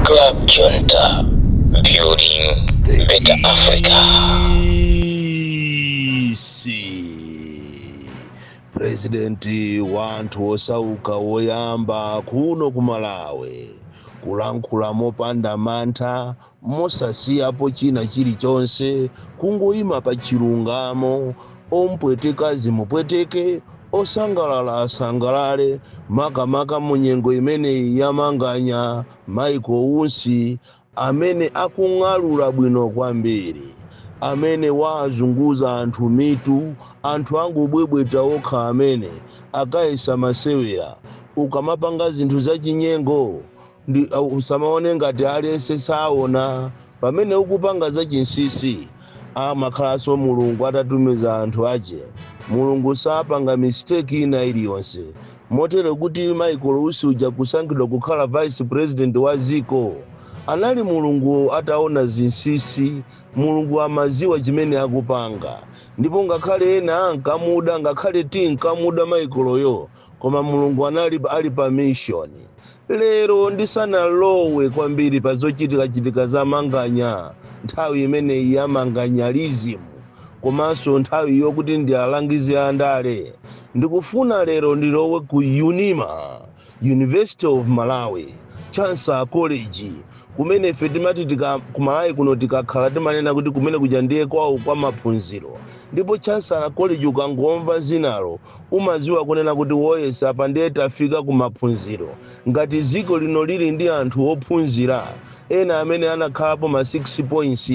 Club Junta, building better Africa. DC President wa anthu osauka woyamba kuno ku Malawi kulankhula mopanda mantha, mosasiyapo china chilichonse, kungoyima pa chilungamo. Ompweteka zimupweteke, osangalala asangalale, makamaka mu nyengo imeneyi yamanganya Michael Usi amene akung'alula bwino kwambiri, amene waazunguza anthu mitu, anthu angobwebweta okha amene akayesa masewera. Ukamapanga zinthu zachinyengo ndi usamaone ngati aliyense saona pamene ukupanga zachinsinsi. Amakhalanso Mulungu atatumiza anthu ache. Mulungu sapanga mistake ina iliyonse, motero kuti Michael Usi uja kusankhidwa kukhala vice president wa ziko anali Mulungu ataona zinsinsi. Mulungu amaziwa chimene akupanga, ndipo ngakhale ena ankamuda, ngakhale tinkamuda Michaeloyo, koma Mulungu anali ali pa mission. Lero ndisanalowe kwambiri pa zochitikachitika za manganya, nthawi imeneyi ya manganyalism komanso nthawi yokuti ndi alangizi andale, ndikufuna lero ndilowe ku UNIMA, University of Malawi, Chancellor College, kumene ife timati ku Malawi kuno tikakhala timanena kuti kumene kuja ndiye kwawo kwa maphunziro. Ndipo Chancellor College, ukangomva zinalo umaziwa kunena kuti woyesa apa ndiye tafika ku maphunziro. Ngati dziko lino lili ndi anthu ophunzira ena amene anakhalapo ma 6 points,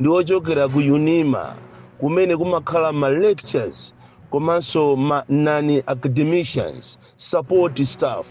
ndi ochokera ku UNIMA, kumene kumakhala ma lectures komanso ma non academicians, support staff,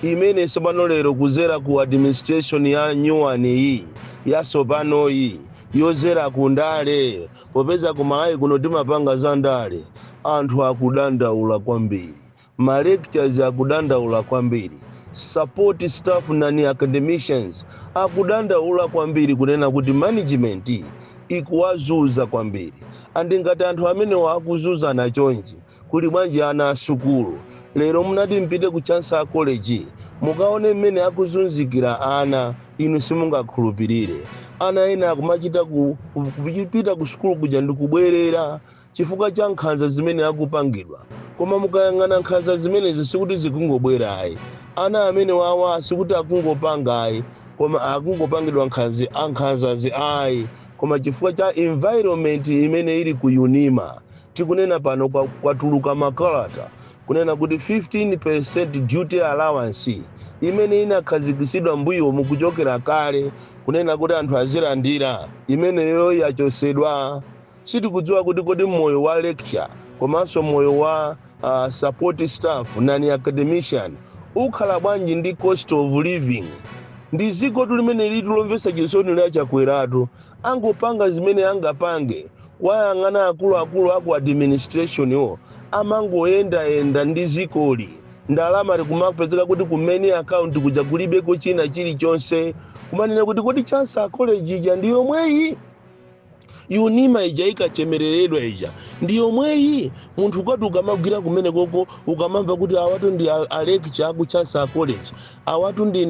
imene tsopano lero kuzera ku administration ya nyuwani iyi yatsopanoyi yozera ku ndale, popeza ku Malawi kuno timapanga za ndale, anthu akudandaula kwambiri. Ma lectures akudandaula kwambiri, support staff, non academicians akudandaula kwambiri kunena kuti management ikuwazuza kwambiri. And ngati anthu amenewa akuzuzana chonchi, kuli bwanji ana asukulu? Lero munati mpite ku Chancellor College mukaone mmene akuzunzikira ana, inu simungakhulupirire. Ana ena akumachita kupita ku sukulu kuja ndi kubwerera chifukwa cha nkhanza zimene akupangidwa. Koma mukayang'ana nkhanza zimenezi, sikuti zikungobwera ayi. Ana amene wawa sikuti akungopanga ayi, koma akungopangidwa nkhanzi ankhanzazi ayi, koma chifukwa cha environment imene ili ku UNIMA. Tikunena pano kwatuluka makalata kunena kuti 15% duty allowance imene inakhazikitsidwa mbuyo mukuchokera kale kunena kuti anthu azilandira, imeneyo yachosedwa. Sitikudziwa kuti kodi moyo wa lecture komanso moyo wa support staff, non academician, ukhala bwanji ndi cost of living. Ndi dziko limene litilomvetsa chisoni la Chakweratu. Angopanga zimene angapange, kwayang'ana akuluakulu aku administration wo amangoyendayenda ndi zikoli, ndalama likumapezeka kuti kumene account kuja kulibeko china chilichonse. Kumanena kuti kodi Chancellor College ija ndi yomweyi, UNIMA ija ikachemereredwa ija ndi yomweyi? Munthu ukati ukamagwira kumene koko, ukamamva kuti awatu ndi a lecture aku Chancellor College, awatu ndi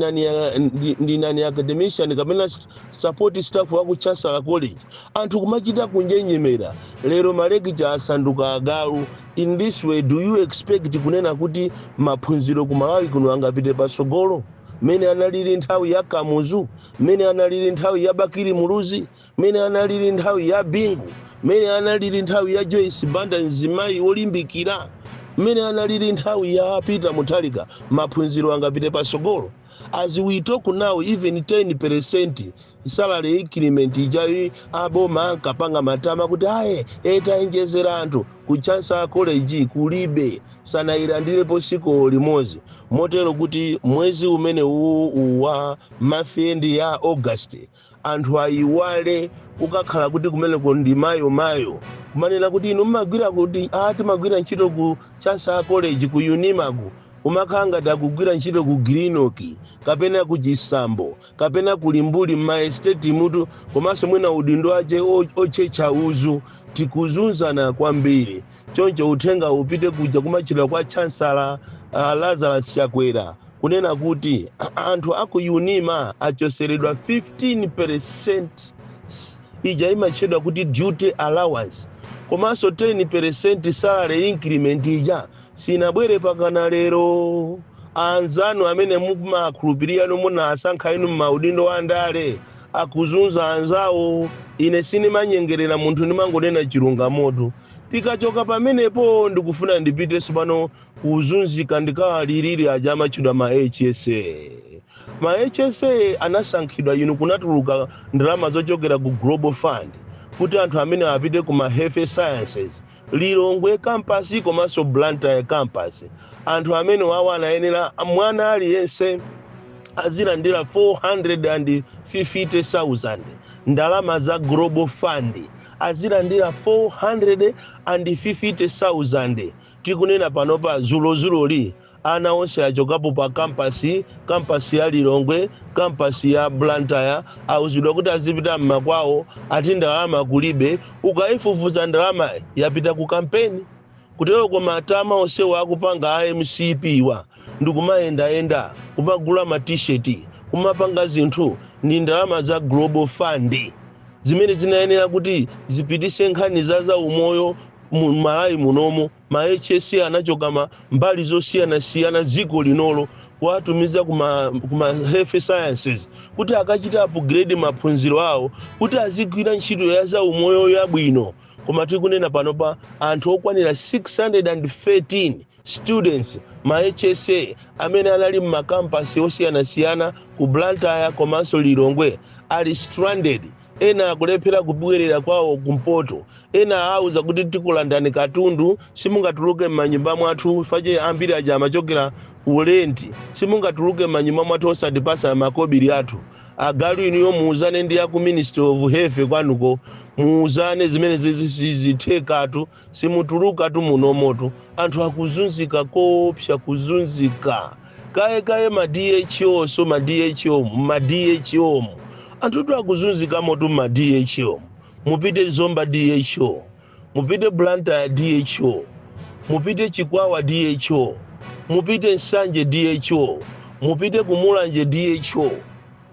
non academician kapena support staff aku Chancellor College, anthu kumachita kunjenjemera. Lero ma lecture asanduka agalu. In this way, do you expect kunena kuti maphunziro ku Malawi kuno angapite pasogolo mmene analili nthawi ya Kamuzu, mmene analili nthawi ya Bakili Muluzi, mmene analili nthawi ya Bingu, mmene analili nthawi ya Joyce Banda, mzimayi wolimbikira, mmene analili nthawi ya Peter Mutharika? Maphunziro angapite pasogolo? As we talk now, even 10% salary increment ijayi aboma ankapanga matama kuti aye etaenjezera anthu, ku Chancellor College kulibe, sanayilandirepo siku limodzi. Motero kuti mwezi umene uwu wa month end ya August, anthu ayiwale kukakhala kuti kumeneko ndi mayo mayo kumanena kuti inu mmagwira kuti? A timagwira ntchito ku Chancellor College, ku UNIMAku, kumakhala ngati akugwira ntchito ku Greenock kapena ku Chisambo kapena ku Limbuli m'ma estate mutu, komanso mwina udindo ache otchetcha uzu. Tikuzunzana kwambiri. Choncho uthenga upite kuja kumachita kwa Chancellor Lazarus Chakwera. Kunena kuti anthu aku UNIMA achoseredwa 15% ija imatchedwa kuti duty allowance, komanso 10% salary increment ija sinabwere pakana lero. Anzanu amene mumakhulupirira, munasankha inu m'maudindo a ndale, akuzunza anzawo. Ine sinimanyengerera munthu, ndimangonena chilungamoto. Tikachoka pamenepo, ndikufuna ndipitenso pano kuzunzika, ndikawalirire aja amatchedwa ma HSA. Ma HSA anasankhidwa inu, kunatuluka ndalama zochokera ku Global Fund kuti anthu amene apite ku ma health sciences, Lilongwe campus komanso Blantyre campus. Anthu amene wawo anayenera mwana aliyense azilandira 450,000, ndalama za Global Fund, azilandira 450,000. Tikunena panopa, zulozuloli ana onse achokapo pa campus ya Lilongwe, campus ya Blantyre, auzidwa kuti azipita mmakwawo, ati ndalama kulibe. Ukayifufuza, ndalama yapita ku kampeni kutero. Koma matama onsewo akupanga a MCP wa ndikumayendayenda, kumagula ma T-shirt, kumapanga zinthu ndi ndalama za Global Fund zimene zinayenera kuti zipitise nkhani za zaumoyo mu Malawi munomo. Ma HSA anachoka ma mbali zosiyanasiyana dziko linolo, kuwatumiza kuma health sciences kuti akachita upgrade maphunziro awo, kuti azigwira ntchito ya zaumoyo yabwino. Koma tikunena panopa, anthu okwanira 613 students, ma HSA amene anali m'makampasi osiyanasiyana ku Blantyre komanso Lilongwe, ali stranded. Ena akulephera kubwerera kwawo kumpoto, ena auza kuti tikulandani katundu, simungatuluke m'manyumba mwathu. Fache ambiri aja amachokera ku rent. Simungatuluke m'manyumba mwathu osatipasa makobiri athu. Agalu inuyo, muuzane ndi aku Ministry of Health kwanuko, muuzane zimene zithekatu, simutulukatu munomotu. Anthu akuzunzika koopsa, kuzunzika kaye kaye. Ma DHO, so ma DHO, ma DHO anthutu akuzunzika motu. Ma DHO, mupite Zomba DHO, mupite Blantyre DHO, mupite Chikwawa DHO, mupite Nsanje DHO, mupite kumulanje DHO,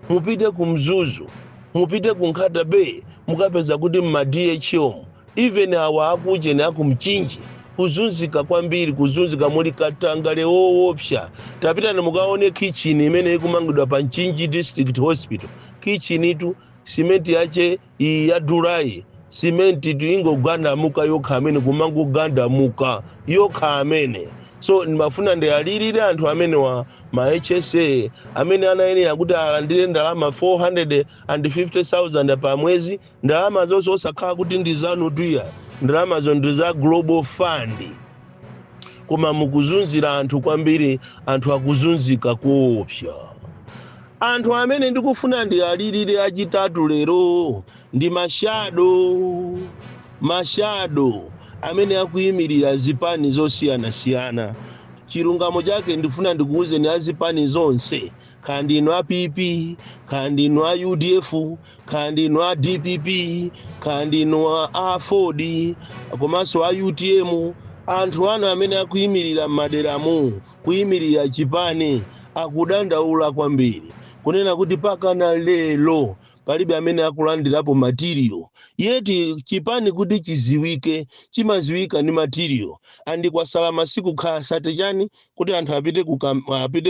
mupite ku Mzuzu, mupite ku Nkhata Bay, mukapeza kuti mma DHO, even awa akucheni aku Mchinji, kuzunzika kwambiri, kuzunzika, muli katangale woopsa. Tapitani mukaone kitchen imene ikumangidwa pa Mchinji District Hospital. Kitchen itu, simenti yache iyi yadulayi, simenti tu ingogandamuka yokha amene, kumangogandamuka yokha amene. So ndimafuna ndiyalirire anthu amene wa ma HSA amene anayenera kuti alandire ndalama 450,000 pa mwezi. Ndalama zonse osakhala kuti ndi zanu tuya, ndalamazo ndi za Global Fund, koma mukuzunzira anthu kwambiri. Anthu akuzunzika koopsa. Anthu amene ndikufuna ndiyalirire achitatu lero ndi ma shadow, ma shadow amene akuyimirira zipani zosiyanasiyana. Chilungamo chake, ndifuna ndikuwuzeni azipani zonse, kaya ndinu a PP, kaya ndinu a UDF, kaya ndinu a DPP, kaya ndinu a AFORD komanso a UTM, anthu anu amene akuyimirira m'maderamu, kuyimirira chipani, akudandaula kwambiri kunena kuti pakana lero palibe amene akulandirapo material. Yet chipani kuti chiziwike, chimaziwika ndi material, and kwasala masiku khasate chani kuti anthu apite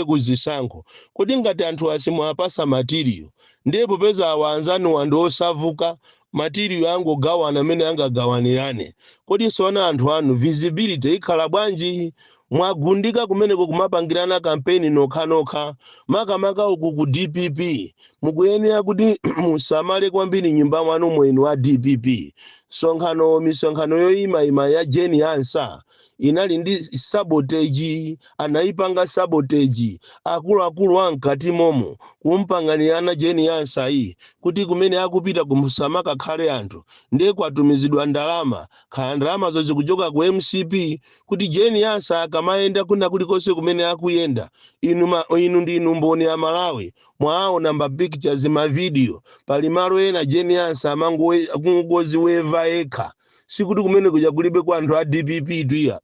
ku zisankho. Kuti ngati anthu asimwapasa material, ndiye popeza awa anzanuwa ndi osavuka, material angogawana amene angagawanirane, kodi sona anthu anu visibility ikhala bwanji? Mwagundika kumeneko kumapangirana kampeni nokhanokha, makamaka uku ku DPP. Mukuyenera kuti musamale kwambiri nyumba mwanu mwenu wa DPP. Sonkhano, misonkhano yoyimayima ya Jane Ansah inali ndi sabotage, anayipanga sabotage akuluakulu amkati momo, kumpanganirana Jane Ansah iyi kuti kumene akupita kusamakakhale anthu. Ndiye kwatumizidwa ndalama, khala ndalamazo zikuchoka ku MCP, kuti Jane Ansah akamayenda kuna kulikonse kumene akuyenda, inu ndinu mboni ya Malawi, mwaona ma pictures, ma video. Pali malo ena Jane Ansah amangoziweva yekha. Sikuti kumene kuja kulibe kwa anthu a DPP tuya,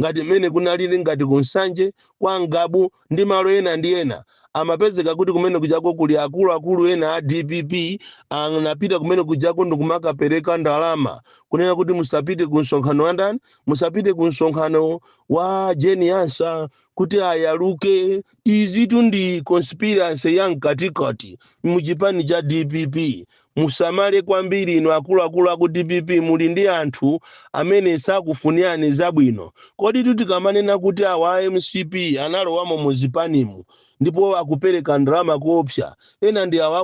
Ngati mmene kunalili ngati kuNsanje, kwa Ngabu ndi malo ena ndi ena, amapezeka kuti kumene kujako kuli akuluakulu ena a DPP anapita kumene kujako ndikumakapereka ndalama kunena kuti musapite ku msonkhano wa ndani, musapite ku msonkhano wa Jane Ansah kuti ayaluke. Izitu ndi conspiracy ya mkatikati muchipani cha DPP. Musamale kwambiri inu akuluakulu aku DPP, muli ndi anthu amene sakufunirani zabwino. Kodi tikamanena kuti awa MCP analowamo muzipanimu ndipo akupereka ndalama kuopsa, ena ndi awa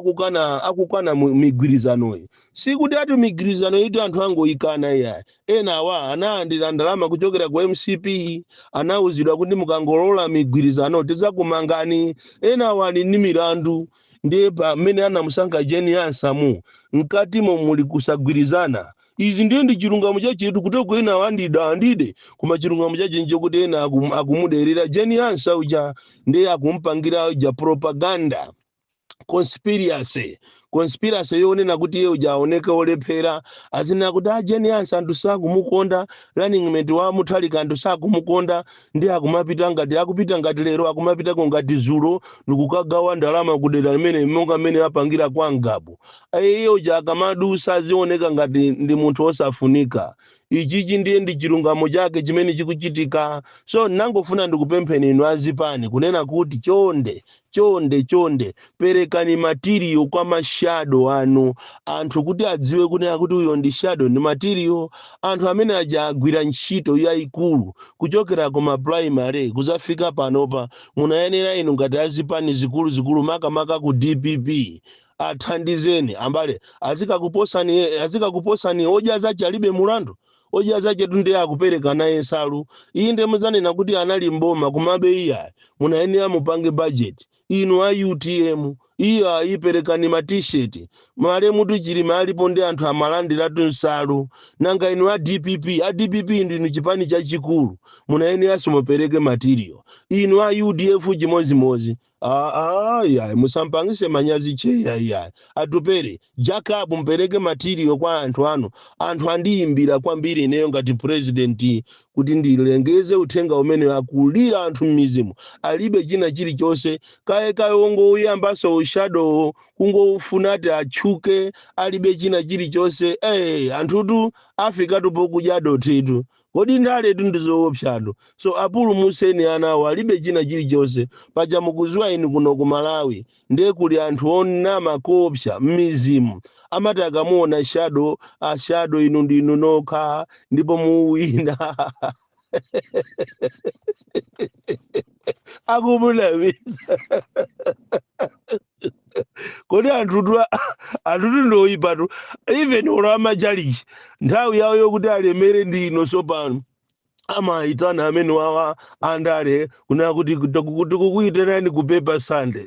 akukana migwirizanoyi, sikuti ati migwirizano iti anthu angoyikana iyayi. Ena awa analandira ndalama kuchokera ku MCP, anawuzidwa kuti mukangolola migwirizano tidzakumangani. Ena awa ali ndi milandu, ndiye pamene anamusankha Jane Ansah mu mkatimo muli kusagwirizana. Izi ndiye ndi chilungamo chachetu kutoko ena awandida andide, koma chilungamo chache nchokuti ena akumuderera Jane Ansah uja, ndiye akumpangira uja propaganda conspiracy, conspiracy yonena kuti iye uja aoneke olephera, azinena kuti a Jane Ansah anthu sakumukonda, running mate wa Mutharika anthu sakumukonda, ndi akumapita ngati akupita ngati lero akumapitako ngati zulo ndikukagawa ndalama kudera limene monga mmene apangira kwa Ngabu. Iye uja akamadusa azioneka ngati ndi munthu osafunika. Ichichi ndiye ndi chilungamo chake chimene chikuchitika. So nangofuna ndikupempheni inu azipani kunena kuti chonde, chonde, chonde, perekani material kwa ma shadow anu, anthu kuti adziwe kunena kuti uyo ndi shadow, ndi material. Anthu amene aja agwira ntchito yayikulu kuchokera ku ma primary kuzafika panopa. Munayenera inu ngati azipani zikuluzikulu, makamaka ku DPP, athandizeni ambale, azikakuposani, azikakuposani. Odya zache alibe mulandu. Odya zache ndiye akupereka naye nsalu. Iyi ndiye muzanena kuti anali mboma, kumabe iya munayenera mupange budget. Inu a UTM, iyo ayiperekani ma T-shirt. Malemu Chilima alipo ndi anthu amalandiratu nsalu. Nanga inu a DPP? A DPP ndinu chipani chachikulu, munayeneranso mupereke material. Inu a UDF chimozimozi. Iya, musampangise manyazi cheya. Iya, Atupere Jacob, mpereke material kwa anthu anu. Anthu andiyimbira kwambiri ineyo ngati president kuti ndilengeze uthenga umene akulira anthu m'mizimu, alibe china chilichonse. Kaye kaye ongouyambaso u shadow, kungoufuna ati atchuke, alibe china chilichonse. Anthutu afikatu pokudya dotitu. Kodi ndaletu ndizoopsatu. So apulumuseni anawo, alibe china chilichonse. Paja mukuziwa inu kuno ku Malawi ndiye kuli anthu onama koopsa m'mizimu, amati akamuona shadow, a shadow inu ndinu nokha ndipo muwina, akumunamisa. Kodi anthutu ndoyipatu. Even olo amachalichi nthawi yawo yokuti alemere ndi ino sopano, amayitana amene wawa andale kunena kuti tikukuyitanani ku Paper Sunday,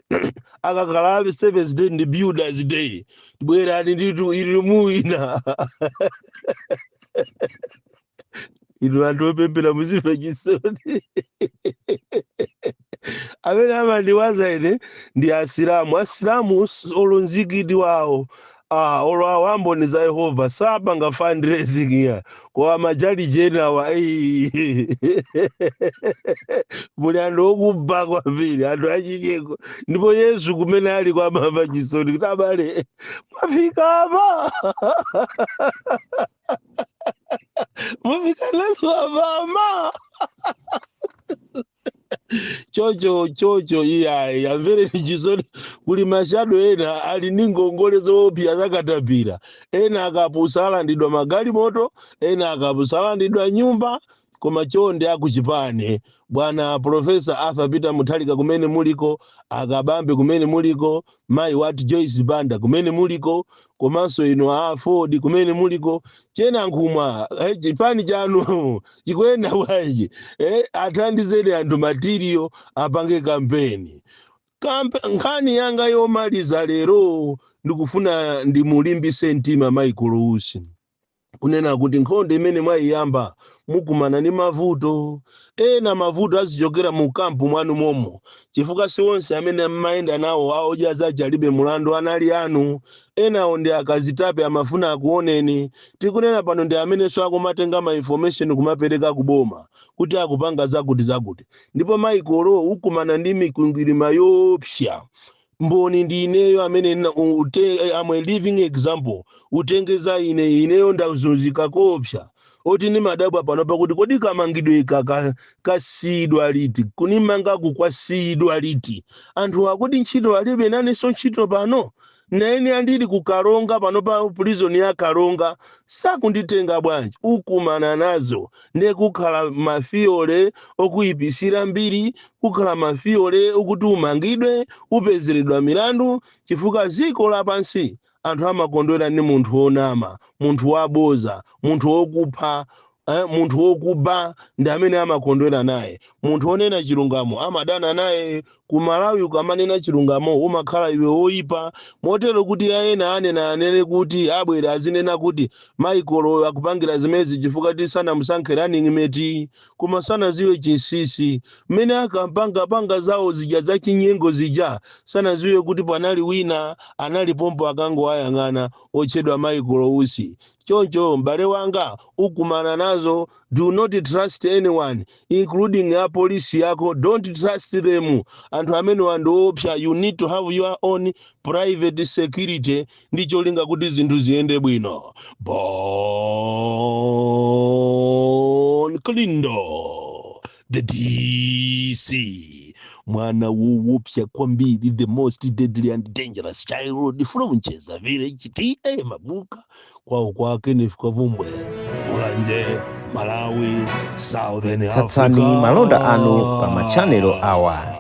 akakhala Seventh Day ndi Builders Day, bwerani nditu ili muwina. Inu anthu opemphera muzimva chisoni. Amene amandiwaza ine ndi Asilamu. Asilamu olo mzikiti wawo, olo awo amboni za Yehova sapanga fundraising ya kwa machalichi enawa. Muli anthu okuba kwambiri, anthu achinyengo, ndipo Yesu kumene ali kwamamva chisoni kuti abale mwafika apa, mwafika nazo apama chocho chocho. Iyayi, amvereni chisoni. Kuli ma shadow ena ali ndi ngongole zoopsa zakatapira, ena akapusa alandidwa magalimoto, ena akapusa alandidwa nyumba. Koma chonde akuchipani, bwana Professor Arthur Peter Mutharika kumene muliko, akabambe kumene muliko, mayi wati Joyce Banda kumene muliko, komanso inu a Ford kumene muliko, chena nkhumwa, chipani chanu chikuyenda bwanji? Athandizeni anthu material apange kampeni. Nkhani yanga yomaliza lero, ndikufuna ndimulimbise mtima Michael Usi kunena kuti nkhondo imene mwayiyamba Mukumana ndi mavuto ena, mavuto azichokera mu camp mwanu momo, chifukwa si onse amene mmayenda nawo aodya zace alibe mulandu anali anu. Enawo ndi akazitape, amafuna akuoneni. Tikunena pano ndi amenenso akumatenga ma information kumapereka kuboma kuti akupanga zakuti zakuti. Ndipo Michael, ukumana ndi mikwingwirima yoopsa. Mboni ndi ineyo amene I'm a living example. Utengeza ine, ineyo ndazunzika koopsa, oti ndimadabwa pano pakuti kodi kamangidwe ika kasiyidwa liti? Kunimangaku kwasiyidwa liti? Anthu akuti ntchito alibe, nanenso ntchito pano naene andili kukalonga pano pa prison ya Kalonga, sakunditenga bwanji? Ukumana nazo. Ndiye kukhala ma theory okuyipisira mbiri, kukhala ma theory okuti umangidwe, upezeredwa milandu, chifukwa ziko lapansi anthu amakondwera ndi munthu wonama, munthu waboza, munthu wokupha, munthu wokuba ndi amene amakondwera naye. Munthu wonena chilungamo amadana naye. Ku Malawi ukamanena chilungamo umakhala iwe woyipa, motero kuti ena anena anene kuti abwera azinena kuti Michael akupangira zimezi chifukwa tisanamusankhe running mate, koma sanaziwe chinsinsi mmene akampangapanga zawo zija zachinyengo zija. Sanaziwe kuti panali wina anali pompo akangoayang'ana, otchedwa Michael Usi. Choncho m'bale wanga, ukumana nazo. Do not trust anyone, including a polisi yako. Don't trust them. Anthu amene wandiopsa. You need to have your own private security ndi cholinga kuti zinthu ziyende bwino. Bon Kalindo, the DC, mwana woopsa kwambiri, the most deadly and dangerous child from Ncheza village, T/A Mabuka, kwawo kwa Kenneth Kavumbwe, Mulanje, Malawi, Southern Tsatsani Africa. malonda anu pa ma channel awa: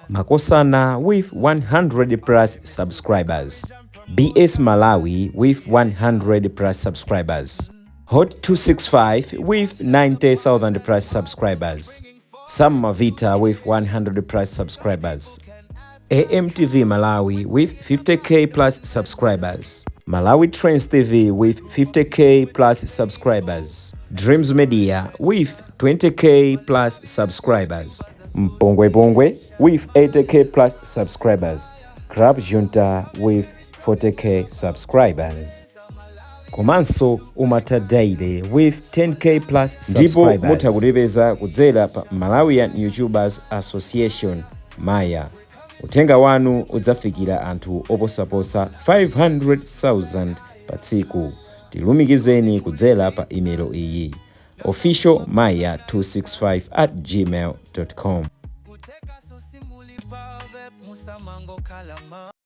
Makosana with 100 plus subscribers, BS Malawi with 100 plus subscribers, Hot 265 with 90,000 plus subscribers, Sam Mavita with 100 plus subscribers, AMTV Malawi with 50K plus subscribers, Malawi Trends TV with 50K plus subscribers, Dreams Media with 20K plus subscribers, Mpongwe Pongwe with 80K plus subscribers, Club Junta with 40K subscribers. Komanso Umata Daily with 10K plus. Ndipo mutha kutipeza kudzera pa Malawian YouTubers Association, Maya. Uthenga wanu udzafikira anthu oposaposa 500,000 pa tsiku. Tilumikizeni kudzera pa imelo iyi: officialmaya265@gmail.com. Kuteka sosimuli pave musamango kalama.